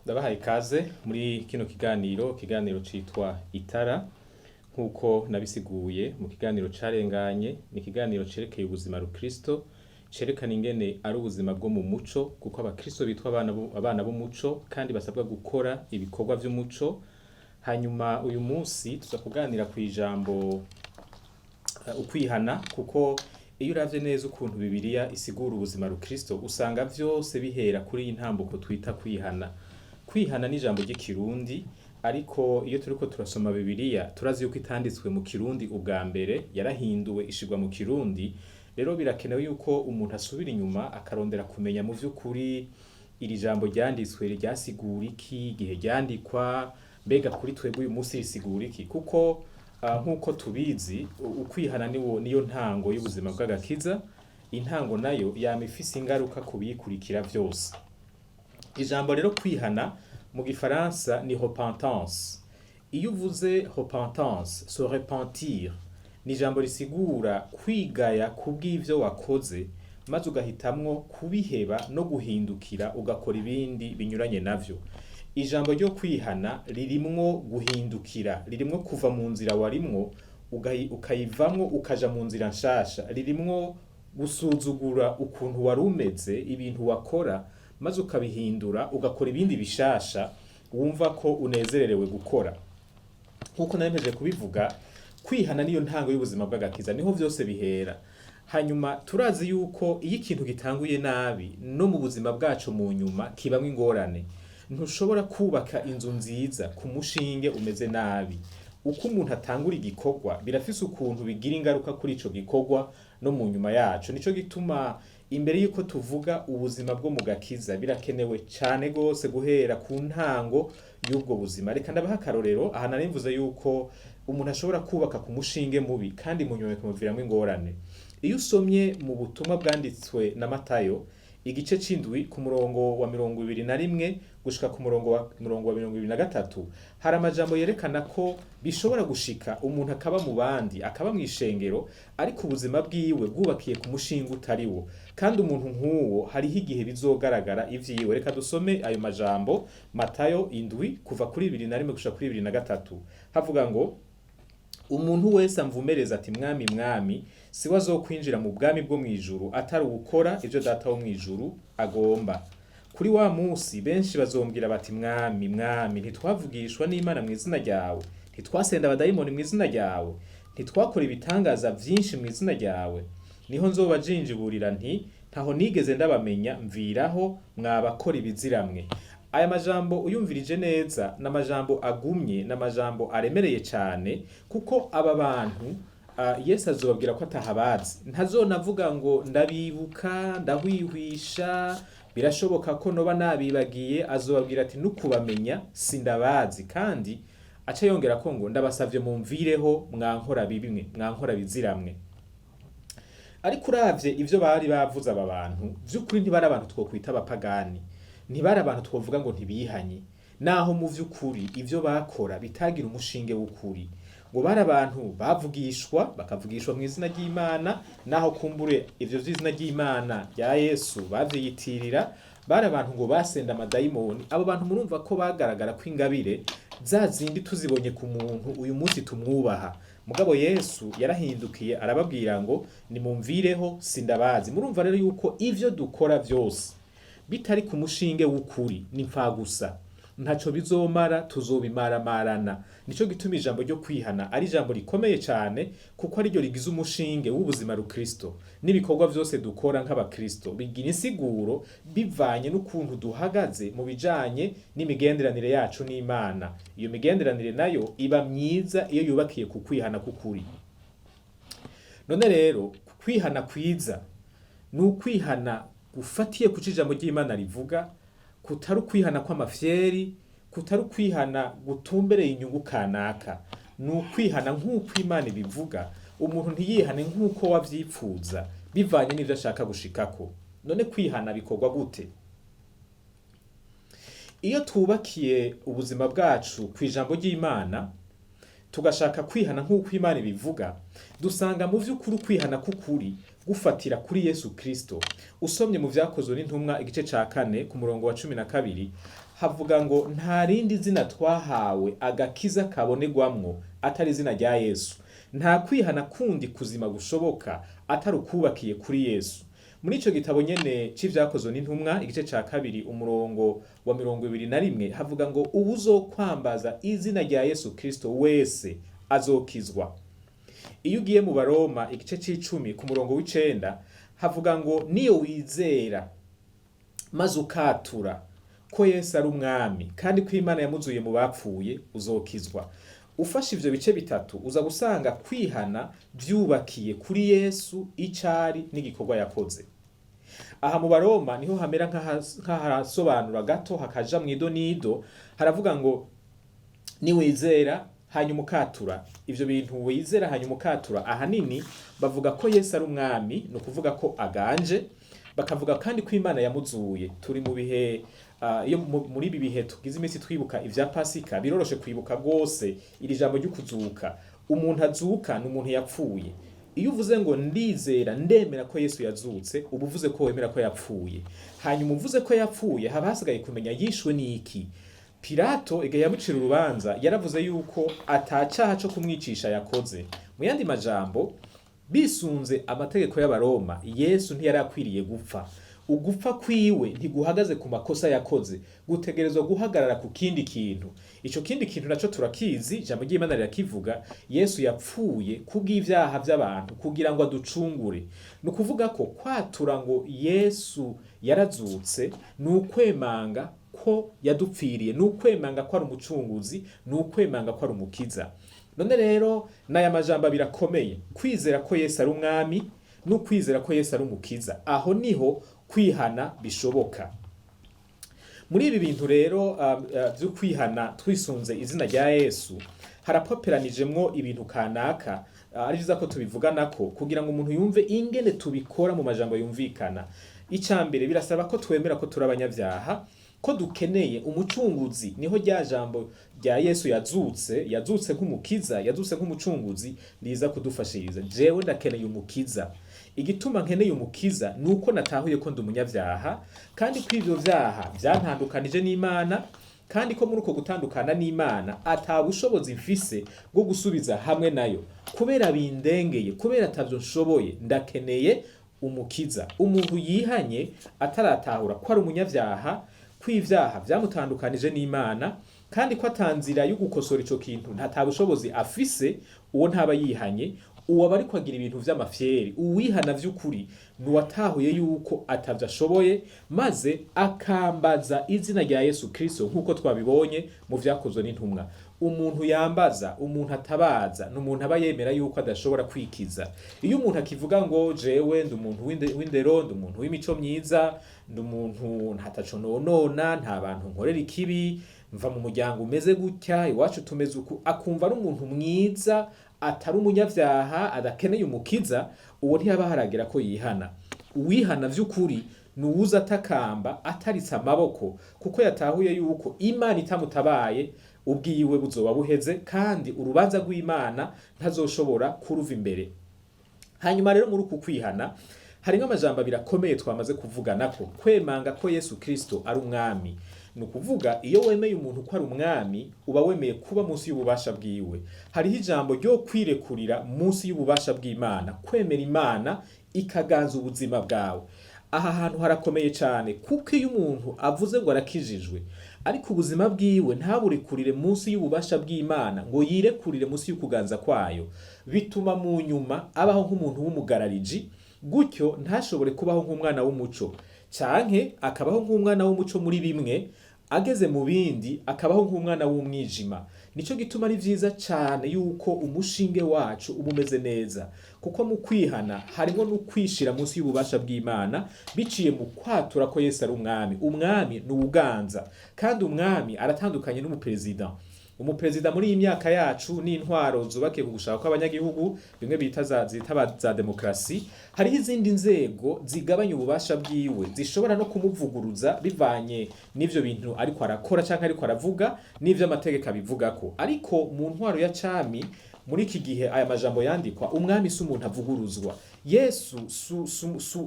Ndabahaye ikaze muri kino kiganiro, ikiganiro citwa Itara. Nk'uko nabisiguye mu kiganiro carenganye, ni ikiganiro cerekeye ubuzima rukristo, cerekana ingene ari ubuzima bwo mu muco, kuko abakristo bitwa abana b'umuco kandi basabwa gukora ibikorwa vy'umuco. Hanyuma uyu munsi tuza kuganira kw'ijambo ukwihana, kuko iyo uravye neza ukuntu Bibiliya isigura ubuzima rukristo, usanga vyose bihera kuri iyi ntambuko twita kwihana. Kwihana ni ijambo ry'Ikirundi, ariko iyo turiko turasoma Bibiliya turazi yuko itanditswe mu Kirundi ubwa mbere, yarahinduwe ishirwa mu Kirundi. Rero birakenewe yuko umuntu asubira inyuma akarondera kumenya mu vy'ukuri iri jambo ryanditswe ryasigura iki, igihe ryandikwa, mbega kuri twebwe uyu munsi risigura iki? Kuko nk'uko tubizi, ukwihana niyo ntango y'ubuzima bw'agakiza. Intango nayo yama ifise ingaruka ku biyikurikira vyose. Ijambo rero kwihana mu gifaransa ni repentance. Iyo uvuze repentance, se repentir, ni ijambo risigura kwigaya kubw'ivyo wakoze, maze ugahitamwo kubiheba no guhindukira ugakora ibindi binyuranye navyo. Ijambo ryo kwihana ririmwo guhindukira, ririmwo kuva mu nzira warimwo ukayivamwo ukaja mu nzira nshasha, ririmwo gusuzugura ukuntu wari umeze, ibintu wakora, maze ukabihindura ugakora ibindi bishasha wumva ko unezererewe gukora. Nk'uko naremeje kubivuga, kwihana niyo ntango y'ubuzima bw'agakiza, niho vyose bihera. Hanyuma turazi yuko iyo ikintu gitanguye nabi, no mu buzima bwacu mu nyuma kibamwo ingorane. Ntushobora kubaka inzu nziza ku mushinge umeze nabi. Uko umuntu atangura igikorwa birafise ukuntu bigira ingaruka kuri ico gikorwa no mu nyuma yaco. Nico gituma imbere yuko tuvuga ubuzima bwo mu gakiza, birakenewe cane gose guhera ku ntango y'ubwo buzima. Reka ndabaha akarorero. Aha nari mvuze yuko umuntu ashobora kubaka ku mushinge mubi kandi mu nyuma bikamuviramwo ingorane. Iyo usomye mu butumwa bwanditswe na Matayo, igice c'indwi, ku murongo wa 21 gushika ku murongo wa 23, hari amajambo yerekana ko bishobora gushika umuntu akaba mu bandi, akaba mw'ishengero, ariko ubuzima bwiwe bwubakiye ku mushinge utari wo, kandi umuntu nk'uwo hariho igihe bizogaragara ivyiwe. Reka dusome ayo majambo, Matayo 7, kuva kuri 21 gushika kuri 23. Havuga ngo: "Umuntu wese amvumereza ati: 'Mwami, Mwami,' siwe azokwinjira mu bwami bwo mw'ijuru, atari uwukora ivyo Data wo mw'ijuru agomba. Kuri wa musi benshi bazombwira bati: 'Mwami, Mwami, ntitwavugishwa n'Imana mu izina ryawe? Ntitwasenda abadayimoni mu izina ryawe? Ntitwakora ibitangaza vyinshi mu izina ryawe?' Niho nzobajinjiburira nti: 'Ntaho nigeze ndabamenya, mviraho, mwabakora ibiziramwe.'" Aya majambo uyumvirije neza ni amajambo agumye, ni amajambo aremereye cane, kuko aba bantu Yesu azobabwira ko atahabazi. Ntazonavuga ngo ndabibuka, ndahwihwisha, birashoboka ko noba nabibagiye. Azobabwira ati: "Nukubamenya sindabazi." Kandi aca yongera ko ngo: "Ndabasavye mumvireho, mwankora bibimwe, mwankora biziramwe." Ariko uravye ivyo bari bavuze aba bantu, vy'ukuri ntibari abantu twokwita abapagani, ntibari abantu twovuga ngo ntibihanye, naho mu vy'ukuri ivyo bakora bitagira umushinge w'ukuri. Ngo bari abantu bavugishwa, bakavugishwa mu izina ry'Imana, naho kumbure ivyo vy'izina ry'Imana rya Yesu bavyiyitirira. Bari abantu ngo basenda amadayimoni. Abo bantu murumva ko bagaragara ko ingabire za zindi tuzibonye ku muntu uyu munsi tumwubaha. Mugabo Yesu yarahindukiye arababwira ngo: "Nimumvireho, sindabazi." Murumva rero yuko ivyo dukora vyose bitari ku mushinge w'ukuri ni gusa, ntaco bizomara, tuzobimaramarana. Nico gituma ijambo ryo kwihana ari ijambo rikomeye cane, kuko ariryo rigize umushinge w'ubuzima rukristo. N'ibikorwa vyose dukora nk'abakristo bigira insiguro bivanye n'ukuntu duhagaze mu bijanye n'imigenderanire yacu n'Imana. Iyo migenderanire nayo iba myiza iyo yubakiye ku kwihana k'ukuri. None rero kwihana kwiza ni ukwihana gufatiye ku ijambo ry'Imana rivuga, kutari ukwihana kw'amafyeri, kutari ukwihana gutumbereye inyungu kanaka. Ni ukwihana nk'uko Imana ibivuga. Umuntu ntiyihane nk'uko wavyipfuza bivanye n'ivyo ashaka gushikako. None kwihana bikorwa gute? Iyo twubakiye ubuzima bwacu ku ijambo ry'Imana, tugashaka kwihana nk'uko Imana ibivuga, dusanga mu vy'ukuri ukwihana k'ukuri gufatira kuri Yesu Kristo. Usomye mu Vyakozwe n'Intumwa, igice ca 4, ku murongo wa 12, Havuga ngo nta rindi zina twahawe agakiza kabonerwamwo atari izina rya Yesu. Nta kwihana kundi kuzima gushoboka atari ukubakiye kuri Yesu. Muri ico gitabo nyene c'Ivyakozwe n'Intumwa, igice ca 2 umurongo wa 21, havuga ngo uwuzokwambaza izina rya Yesu Kristo wese azokizwa. Iyo ugiye mu Baroma igice c'icumi ku murongo w'9, havuga ngo niyo wizera maze ukatura ko Yesu ari umwami kandi ko Imana yamuzuye mu bapfuye, uzokizwa. Ufashe ivyo bice bitatu, uza gusanga kwihana vyubakiye kuri Yesu, icari n'igikorwa yakoze. Aha mu Baroma niho hamera nk'ahasobanura gato, hakaja mw'idonido. Haravuga ngo niwizera hanyuma ukatura. Ivyo bintu wizera hanyuma ukatura, ahanini bavuga ko Yesu ari umwami, ni ukuvuga ko aganje. Bakavuga kandi ko Imana yamuzuye. Turi mu bihe, iyo muri ibi bihe tugize iminsi twibuka ivya Pasika, biroroshe kwibuka rwose iri jambo ryo kuzuka. Umuntu azuka ni umuntu yapfuye. Iyo uvuze ngo ndizera, ndemera ko Yesu yazutse, uba uvuze ko wemera ko yapfuye. Hanyuma uvuze ko yapfuye, haba hasigaye kumenya yishwe n'iki. Pilato igihe yamucira urubanza yaravuze yuko atacaha co kumwicisha yakoze. Mu yandi majambo, bisunze amategeko y'Abaroma, Yesu ntiyari akwiriye gupfa. Ugupfa kwiwe ntiguhagaze ku makosa yakoze, gutegerezwa guhagarara ku kindi kintu. Ico kindi kintu naco turakizi, ijambo ry'Imana rirakivuga: Yesu yapfuye kubw'ivyaha vy'abantu kugira ngo aducungure. Ni ukuvuga ko kwatura ngo Yesu yarazutse ni ukwemanga ko yadupfiriye, ni ukwemanga ko ari umucunguzi, ni ukwemanga ko ari umukiza. None rero n'aya majambo abiri akomeye, kwizera ko Yesu ari umwami no kwizera ko Yesu ari umukiza, aho niho kwihana bishoboka. Muri ibi bintu rero vyo kwihana twisunze izina rya Yesu, harapoperanijemwo ibintu kanaka, ari vyiza ko tubivuganako kugira ngo umuntu yumve ingene tubikora mu majambo yumvikana. Ica mbere, birasaba ko twemera ko turi abanyabyaha, ko dukeneye umucunguzi. Niho rya jambo rya Yesu yazutse, yazutse nk'umukiza, yazutse nk'umucunguzi, riza kudufashiriza. Jewe ndakeneye umukiza. Igituma nkeneye umukiza ni uko natahuye ko ndi umunyabyaha, kandi ko ivyo vyaha vyantandukanije n'Imana, kandi ko muri uko gutandukana n'Imana ata bushobozi mfise bwo gusubiza hamwe nayo, kubera bindengeye, kubera atavyo nshoboye. Ndakeneye umukiza. Umuntu yihanye ataratahura ko ari umunyabyaha, ko ivyaha vyamutandukanije n'Imana, kandi ko atanzira yo gukosora ico kintu, nta bushobozi afise, uwo ntaba yihanye, uwo aba ariko agira ibintu vy'amafyeri. Uwihana vy'ukuri ni uwatahuye yuko atavyo ashoboye, maze akambaza izina rya Yesu Kristo, nk'uko twabibonye mu Vyakozwe n'Intumwa. Umuntu yambaza, umuntu atabaza, ni umuntu aba yemera yuko adashobora kwikiza. Iyo umuntu akivuga ngo jewe ndi umuntu w'indero, ndi umuntu w'imico myiza, ndi umuntu ntataco nonona, nta bantu nkorera ikibi, mva mu muryango umeze gutya, iwacu tumeze uku, akumva ari umuntu mwiza, atari umunyavyaha, adakeneye umukiza, uwo ntiyaba haragera ko yihana. Uwihana vy'ukuri ni uwuza atakamba ataritse amaboko, kuko yatahuye yuko Imana itamutabaye ubwiwe buzoba buheze, kandi urubanza rw'Imana ntazoshobora kuruva imbere. Hanyuma rero muri uku kwihana harimwo amajambo abiri akomeye twamaze kuvuganako: kwemanga ko Yesu Kristo ari umwami. Ni ukuvuga, iyo wemeye umuntu ko ari umwami, uba wemeye kuba munsi y'ububasha bwiwe. Hariho ijambo ryo kwirekurira munsi y'ububasha bw'Imana, kwemera Imana ikaganza ubuzima bwawe. Aha hantu harakomeye cyane, kuko iyo umuntu avuze ngo arakijijwe, ariko ubuzima bwiwe ntaburekurire munsi y'ububasha bw'Imana, ngo yirekurire munsi y'ukuganza kwayo, bituma mu nyuma abaho nk'umuntu w'umugarariji, gutyo ntashobore kubaho nk'umwana w'umuco, canke akabaho nk'umwana w'umuco muri bimwe, ageze mu bindi akabaho nk'umwana w'umwijima. Nico gituma ari vyiza cane yuko umushinge wacu uba umeze neza, kuko mu kwihana harimo no kwishira munsi y'ububasha bw'Imana biciye mu kwatura ko Yesu ari umwami. Umwami ni uwuganza, kandi umwami aratandukanye n'umuperezida. Umuperezida muri iyi myaka yacu n'intwaro zubakiye ku gushaka kw'abanyagihugu, bimwe bita za zita za demokarasi, hariho izindi nzego zigabanya ububasha bwiwe, zishobora no kumuvuguruza bivanye n'ivyo bintu ariko arakora canke ariko aravuga n'ivyo amategeko abivugako. Ariko mu ntwaro ya cami, Muri iki gihe aya majambo yandikwa, umwami si umuntu avuguruzwa. Yesu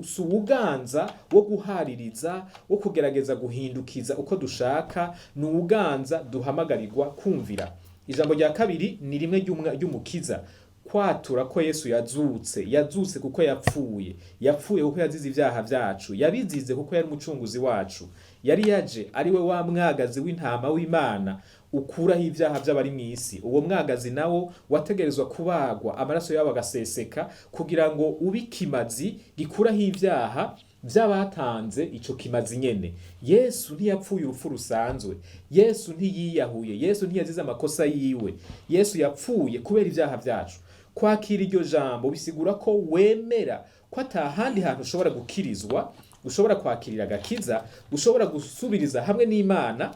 su uganza wo guhaririza, wo kugerageza guhindukiza uko dushaka, ni uganza duhamagarirwa kumvira. Ijambo rya kabiri ni rimwe ry'umukiza, kwatura ko Yesu yazutse. Yazutse kuko yapfuye, yapfuye kuko yazize ibyaha byacu, yabizize kuko yari umucunguzi wacu. Yari yaje ari we wa mwagazi w'intama w'Imana ukuraho ibyaha by'abari mu isi. Uwo mwagazi nawo wategerezwa kubagwa, amaraso yabo agaseseka, kugira ngo ube ikimazi gikuraho ibyaha by'abatanze ico kimazi nyene. Yesu ntiyapfuye urupfu rusanzwe, Yesu ntiyiyahuye, Yesu ntiyazize amakosa yiwe. Yesu yapfuye kubera ibyaha byacu. Kwakira iryo jambo bisigura ko wemera ko atahandi hantu ushobora gukirizwa, ushobora kwakirira agakiza, ushobora gusubiriza hamwe n'Imana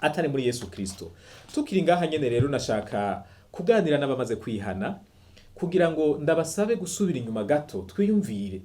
atari muri Yesu Kristo. Tukiri ngaha nyene rero, nashaka kuganira n'abamaze kwihana kugira ngo ndabasabe gusubira inyuma gato, twiyumvire: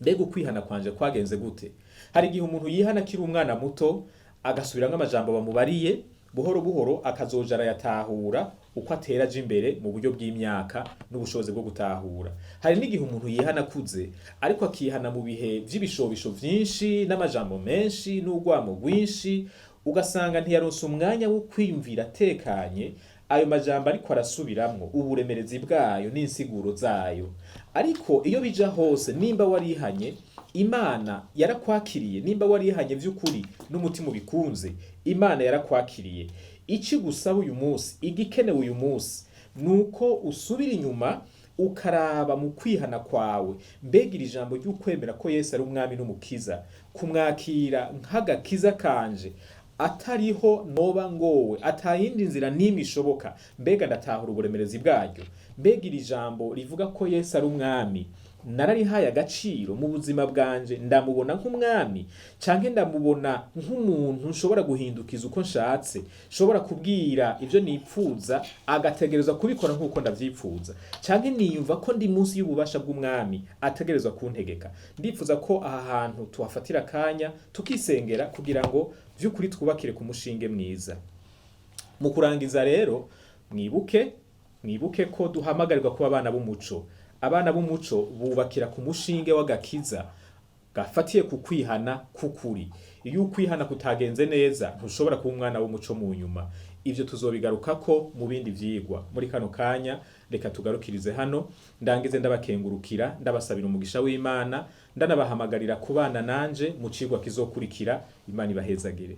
mbega ukwihana kwanje kwagenze gute? Hari igihe umuntu yihana akiri umwana muto, agasubiramwo amajambo bamubariye, buhoro buhoro akazoja arayatahura uko atera aja imbere mu buryo bw'imyaka n'ubushobozi bwo gutahura. Hari n'igihe umuntu yihana akuze, ariko akihana mu bihe vy'ibishobisho vyinshi n'amajambo menshi n'urwamo rwinshi, ugasanga ntiyaronse umwanya wo kwiyumvira atekanye ayo majambo ariko arasubiramwo, uburemerezi bwayo n'insiguro zayo. Ariko iyo bija hose, nimba warihanye, Imana yarakwakiriye. Nimba warihanye vy'ukuri n'umutima ubikunze, Imana yarakwakiriye. Iki gusaba uyu munsi, igikenewe uyu munsi, nuko usubira inyuma ukaraba mu kwihana kwawe: mbega iri jambo ry'ukwemera ko Yesu ari umwami n'umukiza, kumwakira nk'agakiza kanje, atariho noba ngowe, atayindi nzira n'imwe ishoboka, mbega ndatahura uburemerezi bwaryo? Mbega iri jambo rivuga ko Yesu ari umwami nararihaye agaciro mu buzima bwanje? Ndamubona nk'umwami, canke ndamubona nk'umuntu nshobora guhindukiza uko nshatse, nshobora kubwira ivyo nipfuza agategerezwa kubikora nk'uko ndavyipfuza, canke niyumva ko ndi munsi y'ububasha bw'umwami ategerezwa kuntegeka? Ndifuza ko aha hantu tuhafatira akanya tukisengera kugira ngo vy'ukuri twubakire ku mushinge mwiza. Mu kurangiza rero, mwibuke ko duhamagarirwa kuba abana b'umuco. Abana b'umuco bubakira ku mushinge w'agakiza gafatiye ku kwihana k'ukuri. Iyo ukwihana kutagenze neza, ntushobora kuba umwana w'umuco mu nyuma. Ivyo tuzobigarukako mu bindi vyigwa. Muri kano kanya reka tugarukirize hano. Ndangize ndabakengurukira, ndabasabira umugisha w'Imana, ndanabahamagarira kubana nanje mu cigwa kizokurikira. Imana ibahezagire.